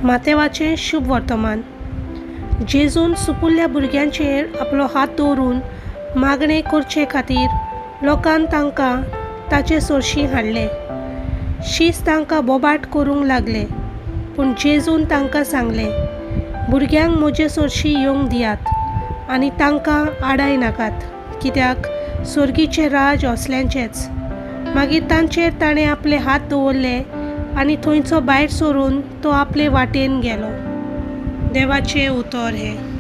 मातेवाचें शुभ वर्तमान. जेजून सुपुल्ल्या भुरग्यांचेर आपलो हात दवरून मागणें करचे खातीर लोकान तांकां ताचे सरशीं हाडले. शीस तांकां बोबाट करूंक लागले, पूण जेजून तांकां सांगलें, भुरग्यांक म्हजे सरशीं येवंक दियात आनी तांकां आडाय नाकात, कित्याक सर्गीचें राज असल्यांचेंच. मागीर तांचेर ताणें आपले हात दवरले आनी थंयचो भायर सरून तो आपले वाटेन गेलो. देवाचें उतर हें.